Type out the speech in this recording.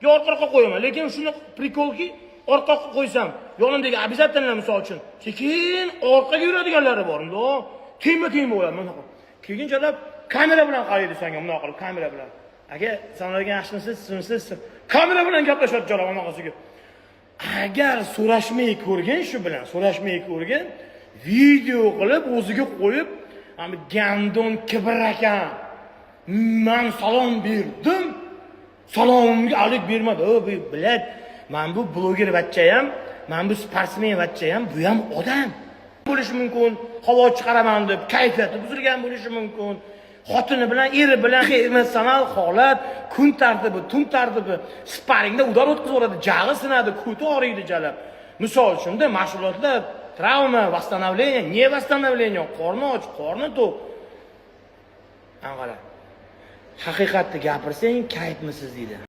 Yo orqaroqqa qo'yaman. Lekin shuni прикол ki, orqaroqqa qo'ysam, yonimdagi обязательно, misol uchun, sekin orqaga yuradiganlari bor. Bundoq tengma-teng bo'ladi bunaqa. Keyinchalik kamera bilan qaraydi senga, bundoq qilib kamera bilan. "Aka, assalomu alaykum, yaxshimisiz, sizmisiz?" Kamera bilan gaplashadi jalab anaqasiga. Agar so'rashmay ko'rgin, shu bilan so'rashmay ko'rgin, video qilib o'ziga qo'yib, "Ana гандон kibr ekan. Man salom berdim, salomimga alik bermadi." O, bu, блядь, man bu bloger bachcha ham, man bu sportsmen bachcha ham, bu ham odam. Bo'lishi mumkin, havo chiqaraman deb kayfiyati buzilgan bo'lishi mumkin. Xotini bilan, eri bilan emotsional holat, kun tartibi, tun tartibi, sparingda удар o'tkazib yuboradi, jag'i sinadi, ko'ti og'riydi jalab. Misol uchun-da, mashg'ulotlar, travma, восстановление, не восстановление, qorni och, qorni to'q. Ana qara. Haqiqatni gapirsang, kayfmisiz deydi.